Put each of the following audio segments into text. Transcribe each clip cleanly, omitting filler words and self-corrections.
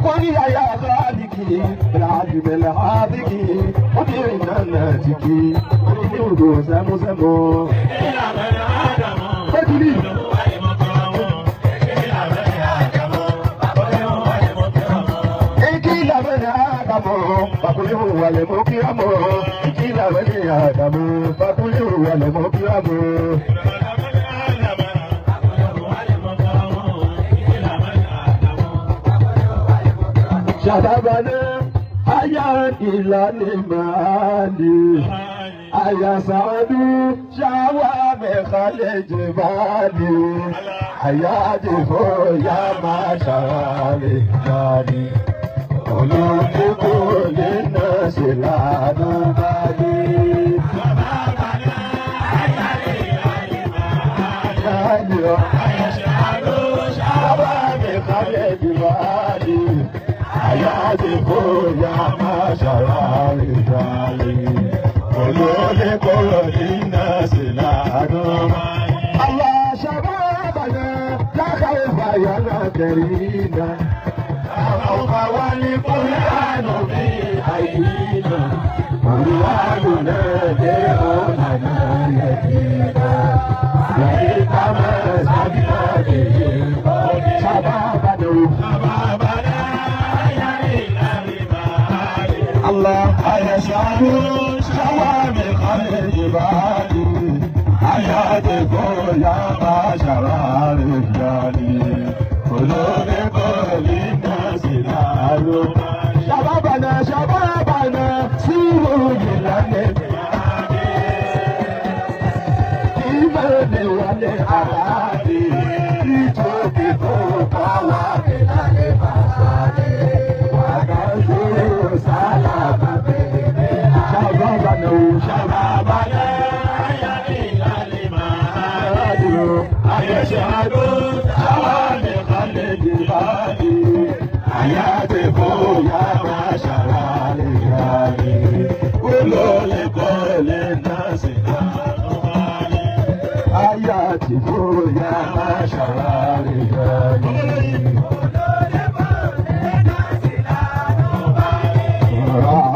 Akọ́ni àyà Kálíkì, Bìláàdì Hábíkì, Obìnrin náà náà ti kí, Onídùúgbò sẹ́músẹ́mú. Ó ti rí. Iki làbẹ̀rẹ̀ àdàmọ̀, bàkúlé wà lẹ̀ mọ́ kí á mọ̀. Iki làbẹ̀rẹ̀ àdàmọ̀, bàkúlé wà lẹ̀ mọ́ kí á mọ̀. Ṣàbàbàdé, àyà ìlànà màálì. Àyà sàádú, ṣáwá mẹ́kálẹ̀ jìbálì. Àyà dìbò yá máa ṣàlẹ̀ jáde. Olùdíkù lè nà sí lánà bálí. Ṣáwá mẹ́kálẹ̀ jìbálì. Àyà dìbò yá máa ṣàlẹ̀ jáde. Olùdíkù lè nà sí lánà bálí. Allah ṣàbàbàdà lákàlùfà yàrá kẹrìnà. Àwọn wálé kúránù bí àìdínà. Olúwarù náà dé ọ̀nà yẹ̀dínà. Lẹ́yìn kámẹ́ sábìlá kejì. Ṣàbàbàdà o. Allah ayẹ̀ṣàlú ṣàwámi kálẹ̀ ìbàdí. Ayáde kò yá máa ṣàwárí jáde. Olórí kò ní náà sí láàrú. Ṣàbàbànà ṣàbàbànà sí òye lálẹ́. Ìbẹ̀rẹ̀ wálé àràdé. Ìjọba kò bá wà ní lálẹ́ bàṣálẹ̀. Wàkàtí sálàmà bẹ̀rẹ̀. Ṣàbàbànà o ṣàbàbànà. Ayẹ̀ṣàdó sáwàmì kálẹ̀ jìbàdì. Àyàtẹ̀kọ́ yá máa ṣàlàyé jáde. Olóòlè kọ́lé náà sì Ayàtẹ̀kọ́ yá máa ṣàlàyé jáde.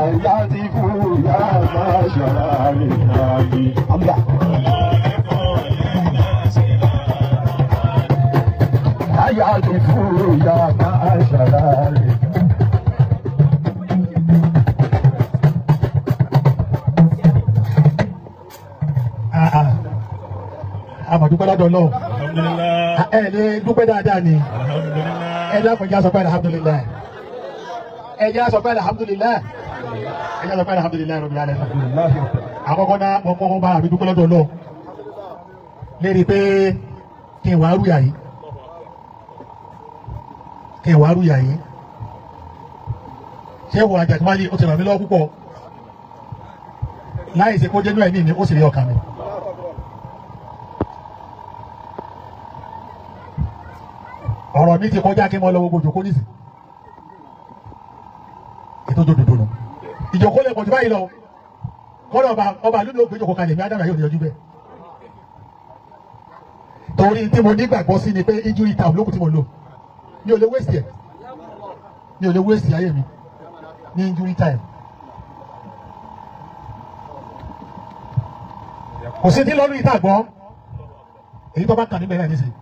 Ayàtẹ̀kọ́ yá máa ṣàlàyé jáde. Allah. Ayàtẹ̀kọ́ yá máa ṣàlàyé. Àmọ̀ dúpẹ́ lọ́dọ̀ Ọlọ́run. Ẹ lè dúpẹ́ dáadáa ni. Ẹ dákun jẹ́ á sọ pé alhamdulilayi. Ẹ jẹ́ á sọ pé alhamdulilayi. Ẹ jẹ́ á sọ pé alhamdulilayi rabbil alamin. Àkọ́kọ́ náà mo kọ́kọ́ bá àmì dúpẹ́ lọ́dọ̀ Ọlọ́run. Lérí pé kí n wàá rúyà yìí. Kí n wàá rúyà yìí. Ṣé wo Àjàkúmálì ó ti ràn mí lọ́wọ́ púpọ̀? Láì ṣe kó jẹ́ inú ẹ̀mí mi, ó sì rí ọkàn mi. Ọ̀rọ̀ mi ti kọjá kí n mọ lọ gbogbo ìjòkó nísì. Ètò òdòdó nù. Ìjòkó lè pọ̀ jù báyìí lọ. Kọ́dọ̀ ọba ọba lónìí ó gbé ìjòkó kalẹ̀ mi, Ádámù yóò ní yọjú bẹ́ẹ̀. Torí tí mo nígbàgbọ́ sí ni pé injury time lókùn tí mo lò. Mi ò lè waste ẹ̀. Mi ò lè waste ayé mi ní injury time. Kò sí ní lọ́dún yìí tá a gbọ́. Èyí tó bá kàn níbẹ̀ náà nísìnyí.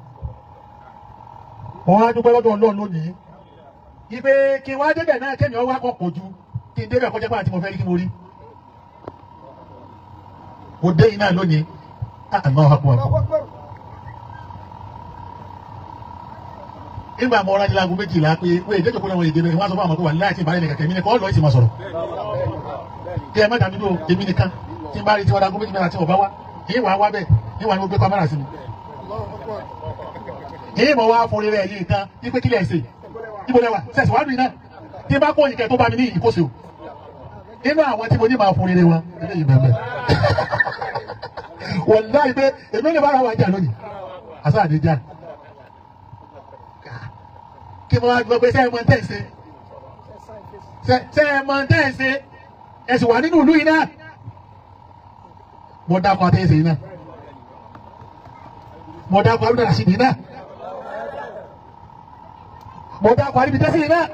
Wọ́n á dúpẹ́ lọ́dọ̀ Ọlọ́run lónìí. Ipe kí n wá débẹ̀ náà kémi ọwọ́ akọ̀ ju kí n débẹ̀ kọjá pé àti mo fẹ́ rí kí mo rí. Mo dé iná lónìí. Allahu Akbar. Nígbà mo rájí láago 12 pé wọ́n èdè ìjòkó náà wọ́n èdè bẹ́ẹ̀ wọ́n á sọ fún àwọn tó wà láti ìbálẹ̀ nìkan kẹ́mi nìkan ọ̀lọ́ ìsìn máa sọ̀rọ̀. Kí ẹ má dàbí dúró èmi nìkan tí n bá rí tí wọ́n dáago 2 mẹ́ta tí wọ́n bá wá èyí wàá wá bẹ́ẹ̀ ní wàá ní mo gbé kámẹ́rà sí mi. Èyí mọ̀ wá fún rẹ̀ yìí kan wípé kílẹ̀ ṣe ibo lẹ́wà sẹ̀sì wàá dùn iná tí n bá kó ìkẹ́ tó bá mi ní ìkóṣe o. Nínú àwọn tí mo ní máa fún rere wọn eléyìí bẹ́ẹ̀ bẹ́ẹ̀. Wọ̀láì pé èmi lè bára wa jà lónìí. Àṣà àdéjà. Kí mo wá gbọ́ pé sẹ́ẹ̀ mọ̀ ń tẹ̀ ṣe. Sẹ́ẹ̀ mọ̀ ń tẹ̀ ṣe. Ẹ sì wà nínú ìlú yìí náà. Mo dákọ̀ àtẹ̀sẹ̀ yìí náà. Mo dákọ̀ Abdul Rasheed yìí náà. Mo dákọ̀ Aribitẹ́sì yìí náà.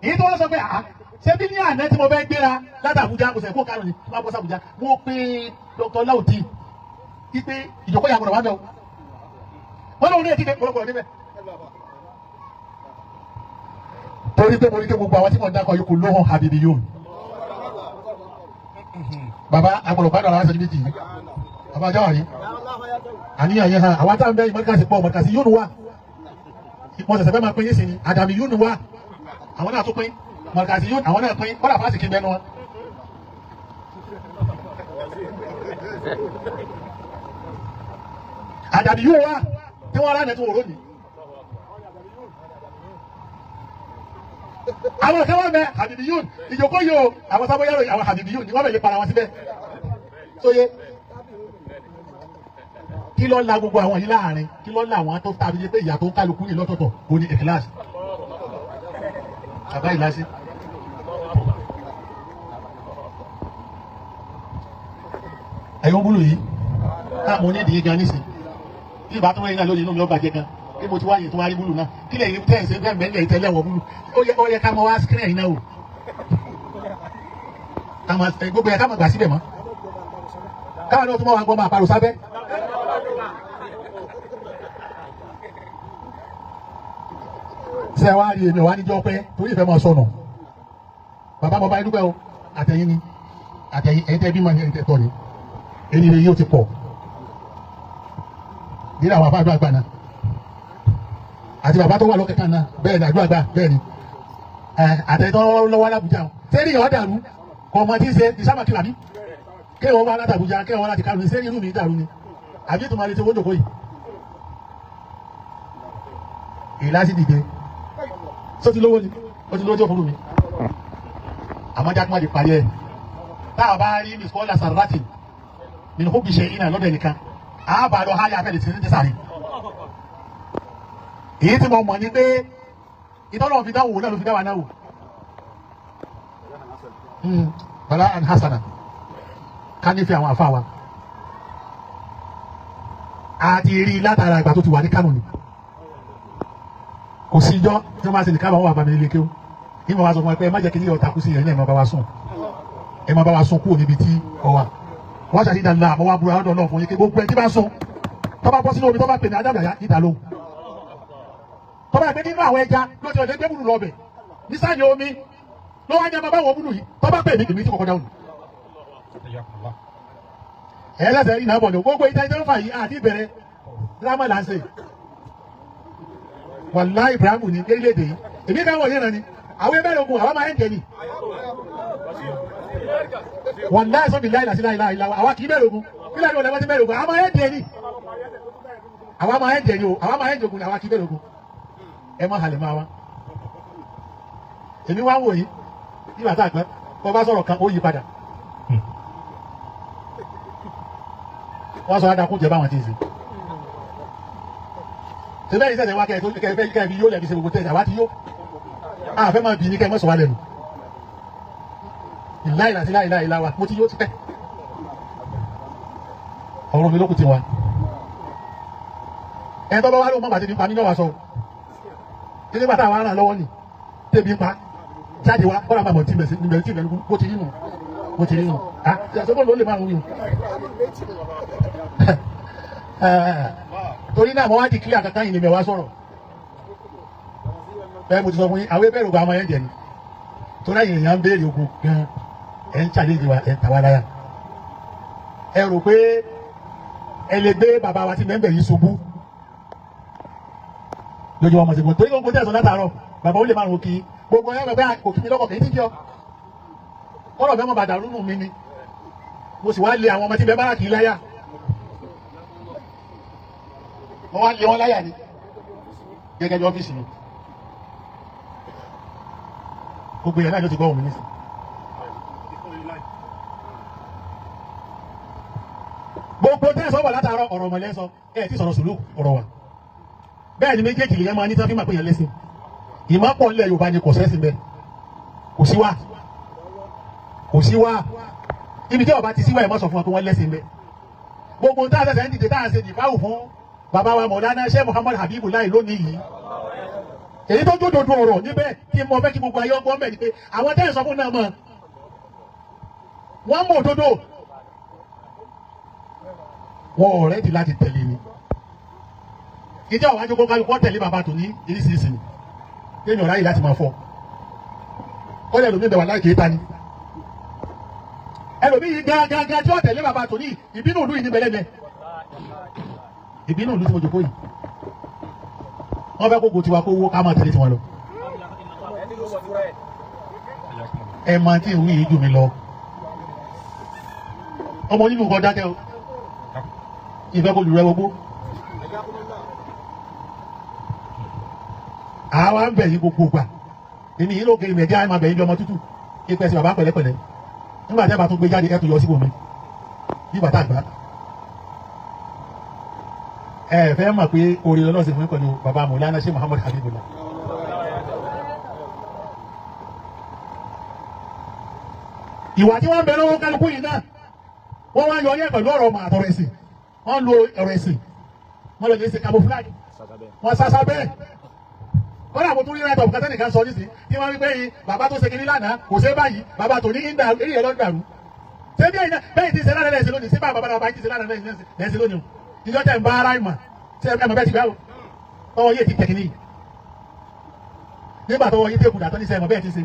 Èyí tó wọ́n sọ pé àá ṣé bí ní àná tí mo fẹ́ gbéra láti Àbújá, mo sẹ̀ kó kárùn ni wọ́n bọ́ sí Àbújá, mo pe Dr. Laudi ipe ìjòkó yà gbọ́dọ̀ wá bẹ̀ o. Wọ́n lóun ní ètí gbọ́dọ̀ níbẹ̀. Torí pé mo rí pé gbogbo àwọn tí mo ń dákọ̀ yìí kò lóhùn habibi yóò. Bàbá agbọ̀dọ̀ gbádùn ara ṣẹ́jú méjì yìí. Bàbá Jáwàrí yìí. Àníyàn yẹn hàn àwọn táwọn bẹ́ẹ̀ mọ̀tíkàsí pọ̀ mọ̀tíkàsí yóò nù wá. Mo ṣẹ̀ṣẹ̀ fẹ́ máa pín yín sí ni Àdàmì yóò nù wá. Àwọn náà tún pín mọ̀tíkàsí yóò àwọn náà pín kọ́dà fásitì kí n bẹ́nu wọn. Àdàmì yóò wá tí wọ́n rán ẹ̀ tí wọ́n rò ní. Àwọn kan wà mẹ Habibiyun ìjókòó yìí o, àwọn sábọ yàrá àwọn Habibiyun ni wọn bẹ lè para wọn síbẹ̀ sóye. Kí ló la gbogbo àwọn yìí láàrin? Kí ló la àwọn tó tàbí pé ìyá tó ń kálukú yìí lọ́tọ̀ọ̀tọ̀ kò ní ìkíláàsì bàbá ìlàsí. Ẹ̀yọ́ búlù yìí ká mo ní ìdíyẹ gan nísìn bí ìbá tó wáyé náà lónìí inú mi ó bàjẹ́ gan bí mo ti wáyé tó wá rí búlù náà kí lè tẹ̀ ṣe bẹ́ẹ̀ mẹ́lẹ̀ ìtẹ́lẹ̀ wọ búlù ó yẹ ká mọ wá screen náà o gbogbo yẹ ká mọ gbà síbẹ̀ mọ́ káwọn náà tún mọ́ wa gbọ́ máa parọ́ sábẹ́. Ṣé wàá rí èmi wàá níjọ́ pẹ́ torí ìfẹ́ máa sọnù bàbá mo bá yín dúpẹ́ o, àtẹ̀yìn ni àtẹ̀yìn ẹ̀yin tẹ́ bímọ ẹ̀yin tẹ́ tọ́ ni èyí ni yóò ti pọ̀ nínú àwọn àbá àdúrà gbà náà àti bàbá tó wà lókè kan náà bẹ́ẹ̀ ni àdúrà gbà bẹ́ẹ̀ ni àtẹ̀tọ́ lọ́wọ́ l'Àbújá o sẹ́ni ìyàwó dàrú kò mọ tí ń ṣe ìsámà kìlà mi kéwọ́n wá láti Àbújá kéwọ́n wá láti Kánò sẹ́ni inú mi dàrú ni àbí ètò máa lè ṣe owó jòkó yìí. Ìlà sì dìde só ti lówó ni ó ti lówó tí ó fún mi àmọ́ jákèmá di parí ẹ̀ tá a bá rí miss kọ́lá sarati nínú kó bìṣe iná lọ́dọ̀ ẹnìkan a bá lọ háyà fẹ́lẹ̀ tí ń sáré. Èyí tí mo mọ̀ ni pé ìtọ́lọ̀ fi dáwò náà ló fi dáwà náà wò. Bala and Hasana ká nífẹ̀ẹ́ àwọn àfa wa. A ti rí látara ìgbà tó ti wà ní Kánò ni. Kò sí ijọ́ tí wọ́n máa ṣe nìkan àwọn àbàmì ilé kéwú. Ìmọ̀ wa sọ fún ẹ pé ẹ má jẹ́ kí ní ọ̀tà kú sí ẹ̀yìn ẹ̀ máa bá wa sùn. Ẹ máa bá wa sùn kúrò níbi tí ọ wà. Wọ́n ṣàṣì dàlá àmọ́ wá búra ọ̀dọ̀ náà fún yín kí gbogbo ẹ̀ tí bá ń sùn tó bá bọ́ sínú omi tó bá pè ní adábàyà níta lóhùn. Tó bá gbé nínú àwọn ẹja ló ti ọ̀dẹ́ gbé búlù lọ́bẹ̀ nísàlẹ̀ omi ló wá ní ọmọ báwọn búlù yìí tó bá pè mí èmi tí kọ̀kọ́ dáhùn. Ẹ lẹ́sẹ̀ rí náà bọ̀ ní gbogbo ìta ìjọba yìí àti ìbẹ̀rẹ̀ dírámà là ń ṣe. Wàláhì Ibrahim ní lérílẹ̀-èdè yìí èmi káwọn yẹn náà ni àwọn ẹgbẹ́ ogun àwọn máa ń jẹ ni. Wàláhì sọ́bi láìláì sí láìláì láwa àwa kì í bẹ̀rẹ̀ ogun kílẹ̀ ní ọ̀dẹ̀ ti bẹ̀rẹ̀ ogun àwọn máa ń jẹ ni. Àwa máa ń jẹ ni o, àwa máa ń jogun ni àwa kì í bẹ̀rẹ̀ ogun. Ẹ má halẹ̀ máa wá. Èmi wá ń wò yín nígbà tá a pẹ́ kọ́ bá sọ̀rọ̀ kan ó yí padà. Wọ́n sọ adakún jẹ báwọn ti ń sè. Ṣé bẹ́ẹ̀ ni sẹ̀sẹ̀ wá kẹ́ ẹ tó kẹ́ ẹ fi yó lẹ́bi ṣe gbogbo tẹ̀sí àwa ti yó. Àfẹ́ máa bì ní kẹ́ ẹ mọ̀ sọ wá lẹ́nu. Ìláìlà sí láìláì láwa mo ti yó ti pẹ́. Ọ̀rọ̀ mi ló kù ti wa. Ẹ tọ́ bá wá ló mọ̀ bàtí nípa mi náà wá sọ. Títí bàtà wa ràn lọ́wọ́ ni tẹ̀mí pa jáde wá kọ́ra máa mọ̀ tí mẹ̀sí ní mẹ̀sí ìlẹ́nu bó ti rí nù bó ti rí nù. Àṣọ́bọ̀ ló lè máa ń wí o. Torí náà mo wá di kílíà kankan yìí ni mi wá sọ̀rọ̀. Bẹ́ẹ̀ mo ti sọ fún yín, àwọn ebéèrè ogun àwọn ẹ̀ ń jẹ ni. Torí àyè èèyàn ń béèrè ogun gan-an, ẹ̀ ń challenge wa, ẹ̀ ń ta wá láyà. Ẹ rò pé ẹ lè gbé bàbá wa tí mẹ́ńbẹ̀ yìí ṣubú lójú ọmọ ṣègùn torí gbogbo tẹ̀sán látàárọ̀ bàbá ó lè máa wò kí gbogbo ẹ̀ bẹ́ẹ̀ kò kí mi lọ́kọ̀ kì í ti jọ kọ́rọ̀ bẹ́ẹ̀ mọ̀ bàdà rúnú mi ni mo sì wá lé àwọn ọmọ tí bẹ́ẹ̀ bára kì í láyà mo wá lé wọn láyà ni gẹ́gẹ́ bí ọ́fíìsì mi gbogbo yẹn náà ló ti gbọ́ òun mi nísìn. Gbogbo tẹ̀sán wà látàárọ̀ ọ̀rọ̀ mọ̀lẹ́ sọ ẹ̀ tí sọ̀rọ̀ sùlù ọ̀rọ̀ wà bẹ́ẹ̀ ni méjèèjì lè yẹn máa ní tí wọ́n fi máa pè yẹn lẹ́sìn ìmọ̀pọ̀ ńlẹ̀ Yorùbá ni kò sẹ́sìn bẹ́ẹ̀ kò sí wá kò sí wá ibi tí ọba ti sí wá ẹ̀ mọ́ sọ fún wọn pé wọ́n lẹ́sìn bẹ́ẹ̀ gbogbo tá a ṣẹ̀ṣẹ̀ ń dìde tá a ṣe dìfáwù fún bàbá wa Mọ̀lánà Sheikh Muhammad Habibu láì lónìí yìí Èyí tó jó dodo ọ̀rọ̀ níbẹ̀ tí mo fẹ́ kí gbogbo ayé ọgbọ́n bẹ̀ ni pé àwọn tẹ́ ẹ̀ sọ fún náà mọ̀ wọ́n mọ̀ òdodo. Wọn ò rẹ́dì láti tẹ̀lé ni. Ìjọ àwọn àjọkọ́ kálukú wọ́n tẹ̀lé bàbá tòní ìrísìírísìí ni. Kéèyàn ráyè láti máa fọ. Kọ́lẹ̀ ẹlòmíì bẹ̀ wà láì kéta ni. Ẹlòmíì yìí gágágá tí wọ́n tẹ̀lé bàbá tòní ìbínú ìlú yìí ní bẹ̀lẹ́mẹ̀. Ìbínú ìlú tí mo jòkó yìí. Wọ́n fẹ́ kókò tiwa kó wó ká máa tẹ̀lé tiwọn lọ. Ẹ máa tí ìwé yìí jù mí lọ. Ọmọ onílù kan dákẹ́ o. Ìfẹ́ kò lù rẹ gbogbo. Àwa ń bẹ̀ yín gbogbo gbà. Èmi yìí lókè ìmẹ̀jẹ̀ àìmọ̀ bẹ̀ yín bí ọmọ tútù. Ìpẹ́ sí bàbá pẹ̀lẹ́pẹ̀lẹ́. Nígbà tí a bá tún gbé jáde ẹ̀ tó yọ síbò mi. Bí bàtà àgbà. Ẹ fẹ́ mọ̀ pé oore lọ́lọ́ sí fún mi pẹ̀lú bàbá Mọ̀lánà Ṣé Muhammad Habibullah. Ìwà tí wọ́n ń bẹ lọ́wọ́ kálukú yìí náà, wọ́n wá yọ ọyẹ́ pẹ̀lú ọ̀rọ̀ ọmọ àtọ̀rọ̀ ẹ̀sìn. Wọ́n lo ọ̀rọ̀ ẹ̀sìn. Wọ́n lọ lè ṣe camouflage. Wọ́n sásá bẹ́ẹ̀. Kọ́lá mo tún rí write-up kátà nìkan sọ nísìnyí tí wọ́n wí pé yìí bàbá tó ṣe kiri lánàá kò ṣe báyìí bàbá tó ní ń dàrú eré ẹ̀ lọ́ ń dàrú. Ṣé bí ẹ̀yin náà bẹ́ẹ̀ ti ṣe lánàá lẹ́sìn lónìí ṣé bá bàbá bàbá ti ṣe lánàá lẹ́sìn lónìí o? Ìjọ tẹ̀ ń bá ara ìmọ̀ ṣé ẹ mọ̀ bẹ́ẹ̀ ti gbá o? Tọwọ́ yé ti tẹ̀kínní. Nígbà tọwọ́ yé tẹ̀kùn dàtọ́ ní sẹ́ ẹ mọ̀ bẹ́ẹ̀ ti ṣe.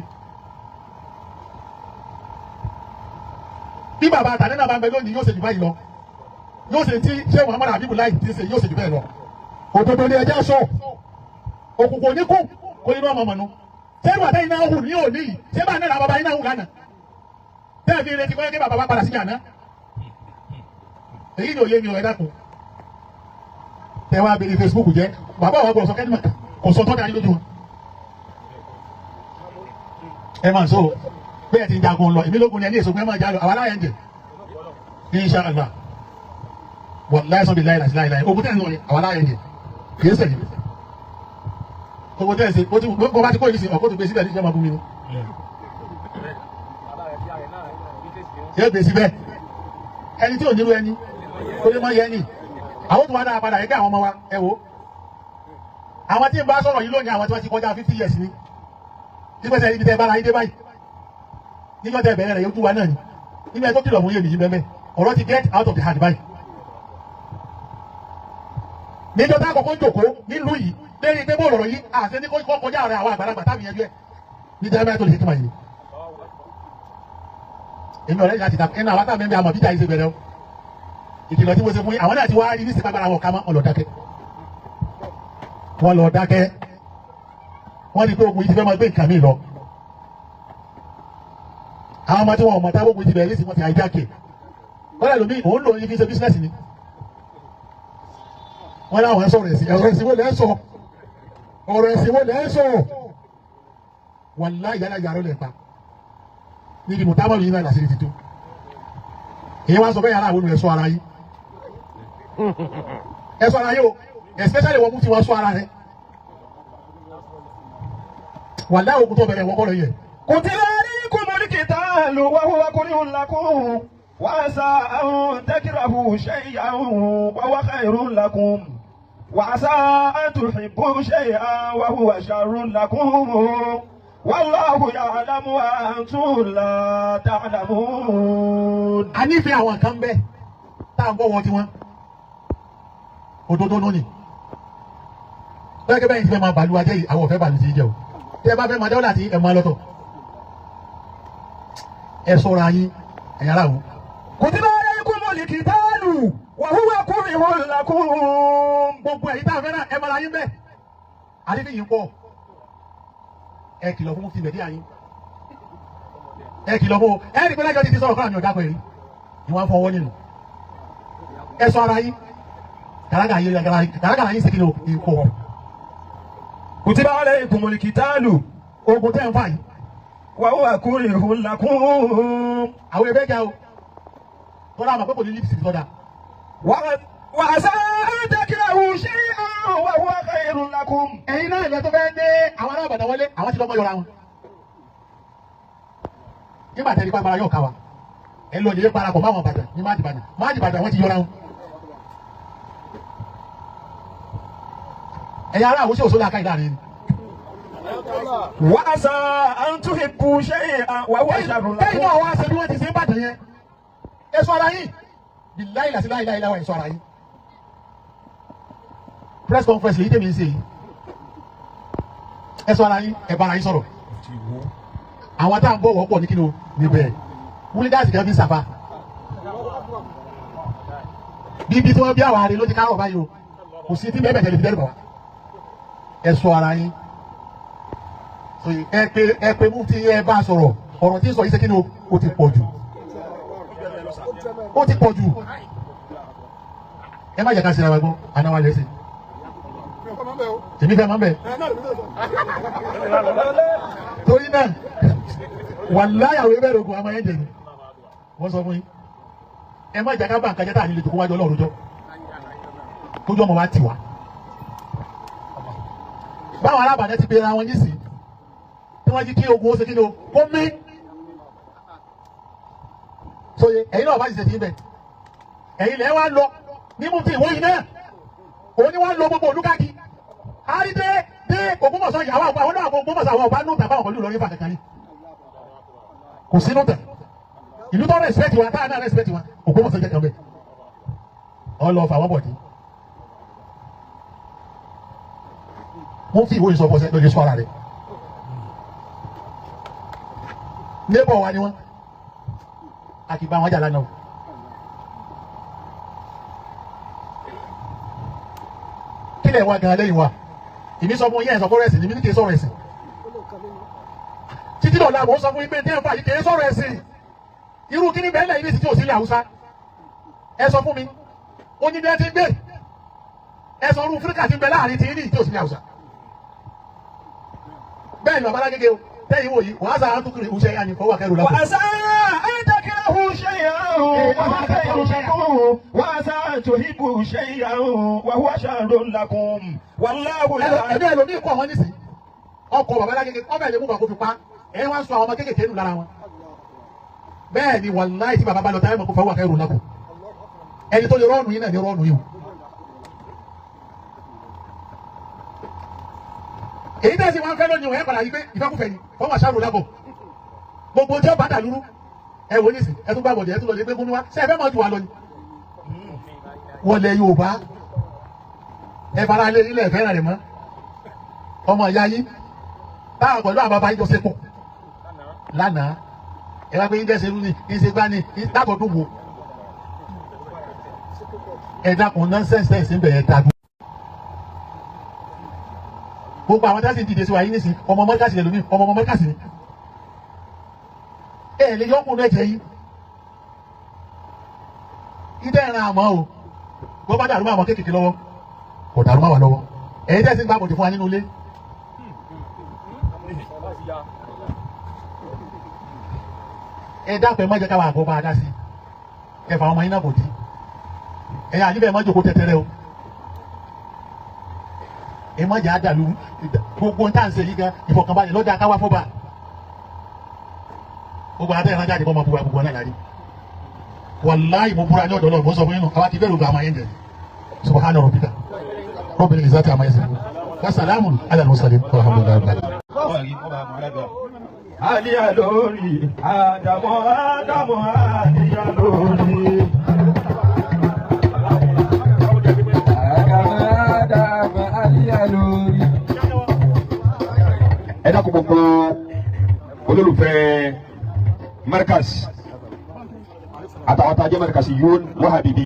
Bí bàbá àtàlẹ́ náà bá ń bẹ lónìí yóò ṣe jù báyìí lọ. Yóò ṣe tí ṣé Muhammad Habibullah ti ṣe yóò ṣe jù bẹ́ẹ̀ lọ. Òdodo ni ẹja sọ. Òkùnkùn oníkù kò nínú ọmọ mọ̀nù. Ṣé wàá tẹ́yìn náà hù ní òní yìí? Ṣé bá náà bàbá yín náà hù lánàá? Tẹ́ẹ̀ fi retí kọ́ yẹ kí bàbá bá padà síbi àná. Èyí ni òye mi ò ẹ dákun. Tẹ wá bèrè Facebook jẹ́, bàbá wa gbọ́dọ̀ sọ kẹ́ni màkà, kò sọ tọ́da yín lójú wọn. Ẹ máa sọ bẹ́ẹ̀ ti ń jagun lọ, èmi lógun ni ẹni èso pé ẹ máa jà lọ, àwa láyé ń jẹ. Insha Allah. Wallahi sọ bí láyé láti láyé láyé, ogun tẹ̀ ń lọ yẹn, àwa láyé ń jẹ. Kì í sẹ̀yìn. Ogun tẹ̀ ń ṣe, bó bá ti kó yìí sí, ọ̀kọ́ tó gbé síbẹ̀ ní ìjọba bú mi ni. Yóò gbé síbẹ̀. Ẹni tí ò nílò ẹni, kó lè má yẹ ẹni. Àwọn tó wá dára padà ẹgbẹ́ àwọn ọmọ wa, ẹ wò. Àwọn tí ń bá sọ̀rọ̀ yìí lónìí, àwọn tí wọ́n ti kọjá 50 years ni. Nípasẹ̀ ibi tẹ́ bára yín dé báyìí. Níjọ́ tẹ́ bẹ̀rẹ̀ rẹ̀ yóò tú wa náà ni. Nígbà tó kìlọ̀ fún yé nìyí bẹ́ẹ̀ ọ̀rọ̀ ti get out of the hand báyìí. Níjọ́ tá àkọ́kọ́ jòkó nílùú yìí lérí pé bóòlù ọ̀rọ̀ yìí àṣẹ ní kó kọjá rẹ̀ àwọn àgbàlagbà tábì yẹn jẹ́ ní jẹ́ tó lè ṣe kí màá yìí. Èmi ọ̀rẹ́ yìí láti ta ẹnu àwọn táwọn ẹ̀mí àmọ̀ bíjà yìí ṣe bẹ̀rẹ̀ o. Ìkìlọ̀ tí mo ṣe fún yín àwọn náà ti wá rí ní sípàgbára wọn ká mọ́ wọn lọ dákẹ́. Wọ́n lọ dákẹ́. Wọ́n ní pé ogun yìí ti fẹ́ máa gbé nǹkan mi lọ. Àwọn ọmọ tí wọn ò mọ̀ táwọn ogun yìí ti bẹ̀rẹ̀ ní ìsìn wọn ti àìjáke. Kọ́lá lómi òun lò ní fi ṣe bísínẹ́sì ni. Wọ́n láwọn sọ̀rọ̀ ẹ̀sìn, ọ̀rọ̀ ẹ̀sìn wo lẹ́ ń sọ? Ọ̀rọ̀ ẹ̀sìn wo lẹ́ ń sọ? Wàláhì yálà yàrá lẹ̀ pa. Níbi mùtámọ̀ yìí náà làṣírí ti tú. Èyí wá sọ bẹ́ẹ̀ yàrá àwọn olùrẹ̀ sọ ara yìí. Ẹ sọ ara yìí o, especially wọ́n mú tí wọ́n sọ ara rẹ̀. Wàláhì ogun tó bẹ̀rẹ̀ wọ́n kọ́ lọ yẹ. كتب عليكم القتال وهو كره لكم وعسى أن تكرهوا شيئا وهو خير لكم وعسى أن تحبوا شيئا وهو شر لكم والله يعلم وأنتم لا تعلمون. A nífẹ̀ẹ́ àwọn kan bẹ́ẹ̀ tá à ń bọ̀ wọ́n tiwọn. Òdodo lónìí. Bẹ́ẹ̀ kẹ́ bẹ́ẹ̀ ti fẹ́ máa bàlú ajé yìí, àwọn ò fẹ́ bàlú ti jẹ o. Tẹ́ ẹ bá fẹ́ máa dáwọ́ láti ẹ̀ máa lọ́tọ̀. Ẹ sọ̀rọ̀ ayé ẹ̀yà ara wo. كتب عليكم القتال وهو كره لكم. Gbogbo ẹ̀yin tá a fẹ́ náà ẹ mara yín bẹ́ẹ̀. Àdídì yìí pọ̀. Ẹ kìlọ̀ fún mufti Mẹ̀díà yín. Ẹ kìlọ̀ fún o. Ẹ rí pé lájọ́ ti ti sọ̀rọ̀ fún àmì ọ̀dà pẹ̀lú. Ìwọ̀n fọwọ́ nínú. Ẹ sọ ara yín. Gàràgà yín gàràgà yín sì kìlọ̀ ìkọ̀. كتب عليكم القتال Ogun tẹ́ ń fà yìí. وهو كره لكم. Àwọn ẹgbẹ́ ga o. Tọ́lá àmọ̀ pé kò ní lípsì tọ́da. وعسى أن تكرهوا شيئا وهو خير لكم. Ẹ̀yin náà ilẹ̀ tó fẹ́ dé àwọn ará Ìbàdàn wọlé àwọn ti lọ́mọ yọra wọn. Nígbà tẹ́lẹ̀ pàgbára yóò ká wa. Ẹ lọ lè parapọ̀ máwọn Ìbàdàn ní má dìbàdàn. Má dìbàdàn wọ́n ti yọra wọn. Ẹ̀yin ará àwòṣe òṣòlá ká ìdáre ni. وعسى أن تحبوا شيئا وهو شر Kẹ́yìn لكم. Náà wá ṣe bí wọ́n ti ṣe ń bàjẹ́ yẹn. Ẹ sọ ara yín. Billahi láti láìláì láwọn ẹ sọ ara yín. Press conference lèyí tèmi ń ṣe yìí. Ẹ sọ ara yín, ẹ bára yín sọ̀rọ̀. Àwọn tá à ń bọ̀ wọ́pọ̀ ní kí ni o níbẹ̀. Wúlígáàsì kan fi ń sàfà. Bíbí tí wọ́n bí àwọn àrè ló ti kárọ̀ báyìí o. Kò sí tí bẹ́ẹ̀ bẹ̀ tẹ̀lé fi dẹ́rù bà wá. Ẹ sọ ara yín. Ẹ pé mufti, ẹ bá sọ̀rọ̀. Ọ̀rọ̀ tí ń sọ yìí ṣe kí ni o, ó ti pọ̀ jù, ó ti pọ̀ jù. Ẹ má jẹ́ ká ṣe ara wa gbọ́ àná wa lẹ́sìn. Èmi fẹ́ máa ń bẹ̀ torí náà wàláyà àwọn ebèrè ogun àmọ́ ẹ̀jẹ̀ ni wọ́n sọ fún yín. Ẹ má jẹ́ ká bá nǹkan jẹ́ tá à ní lè jòkó wájú Ọlọ́run jọ tójú ọmọ wa ti wá. Báwọn alábàdàn ti bẹ̀rẹ̀ àwọn nísìnyí tí wọ́n jí kí ogun ó ṣe kí ni o kó mí sóye. Ẹ̀yin náà bá ti ṣe ti ń bẹ̀, ẹ̀yin lẹ́ wá lọ ní mú ti ìwé yìí náà, òun ni wọ́n lọ gbogbo olúkàkí àrídé dé Ògbómọ̀ṣọ́ yìí. Àwọn náà Ògbómọ̀ṣọ́, àwọn ọba nù tàbá àwọn pẹ̀lú Ìlọrin fà kankan yìí kò sínú tẹ̀. Ìlú tó respect wa, táà náà respect wa, Ògbómọ̀ṣọ́ jẹ́ kan bẹ́ẹ̀. Ọ lọ fà wọ́n bọ̀ dín. Wọ́n fi ìwé ìsọfọsẹ lórí sọ ara rẹ̀. Neighbor wa ni wọ́n, a kì í bá wọn jà lánàá o. Kílẹ̀ wa gan lẹ́yìn wa, èmi sọ fún yín, ẹ̀ sọ fọ́rọ̀ ẹ̀sìn ní mi ní kì í sọ̀rọ̀ ẹ̀sìn títí dọ̀la. Mò ń sọ fún yín pé ní ẹ̀fà yìí kì í sọ̀rọ̀ ẹ̀sìn. Irú kíní bẹ́ẹ̀ lẹ́yìn ní ti tí ò sí ilẹ̀ Haúsá? Ẹ sọ fún mi. Ó ní bí ẹ ti ń gbé. Ẹ sọ irú fúríkà ti ń bẹ láàrin ti ní tí ò sí ilẹ̀ Haúsá. Bẹ́ẹ̀ ni bàbá alágége o tẹ́yìn wò yìí wàá sáà tukiri ìhùsẹ̀ yá ni fọwọ́ akẹ́rù lápò. وعسى أن تكرهوا شيئا وهو خير لكم وعسى أن تحبوا شيئا وهو شر لكم والله يعلم. Ẹbí ẹlòmíì kọ àwọn nísìnyí ọkọ bàbá alágége ọbẹ̀ lè mú bàbá kó fi pa ẹ wá sọ àwọn ọmọ kéékèèké nù lára wọn. Bẹ́ẹ̀ ni wàláì tí bàbá bá lọ táyà mọ̀ kó fọwọ́ akẹ́rù lápò. Ẹni tó lè rọ́ọ̀nù yín náà ní rọ́ọ̀nù yìí o. Èyí tẹ́sí wọn fẹ́ lónìí, ẹ̀ padà yí pé ìfẹ́kùfẹ́ ni fọwọ́ aṣáájú lábọ̀ gbogbo tí ó bá dàlúrú. Ẹ wò nísìn, ẹ tún gbà bọ̀dẹ̀, ẹ tún lọ lè gbé gómìnà wa. Ṣé ẹ fẹ́ mọ̀ ju wa lọ ni? Wọlé Yorùbá, ẹ fara lé ilé ẹ̀fẹ́ rẹ̀ mọ́ ọmọ ìyá yín táwọn pẹ̀lú àwọn bàbá yín jọ ṣe pọ̀ lánàá. Ẹ wá pé yín dẹ́sẹ̀ ní yín ṣe gbá ní látọ̀dún wo. Ẹ dákun, nonsense tẹ̀sí ń bẹ̀rẹ̀ dàgbù. Gbogbo àwọn tẹ́sí dìde sí wa yín nísìn, ọmọ mọ́kàsí lẹ́lómi, ọmọ ọmọ mọ́kàsí ni ẹ lè yọkùn rẹ jẹ yín. Ìdẹ́ ìran àmọ́ o bó bá dàrú mọ́ àwọn kéékèèké lọ́wọ́, kò dàrú mọ́ wa lọ́wọ́. Ẹ̀yin tẹ́sí ń gbà bọ̀dẹ̀ fún wa nínú ilé. Ẹ dákun, ẹ má jẹ́ káwa àgọ́ bá a dá sí. Ẹ fà àwọn ọmọ yín náà kò dí. Ẹ̀yin àyíbẹ̀, ẹ má jókòó tẹ́tẹ́rẹ́ o. Ẹ má jẹ́ àdàlú gbogbo ń tà ń ṣe yìí gan. Ìfọ̀kànbalẹ̀ lọ́jà káwá fọ́ba gbogbo àtẹ̀yìn náà jáde kọ́ ọmọ búra gbogbo náà lárí. Wàláyé, mo búra ní ọ̀dọ́ lọ́wọ́, mo sọ fún yín nù àwa ti bẹ̀rù gba àmà yẹn jẹ. Subhana rabbika rabbil izzati amma yasifun wa salamun ala al-mursalin walhamdulillahi rabbil alamin. Àlíyá lórí Ádámù, Ádámù, àlíyá lórí. Ádámù, Ádámù, àlíyá lórí. Ẹ dákun, gbogbo olólùfẹ́ Markaz àtàwọn tá a jẹ́ Markaz yón wàhábìbí.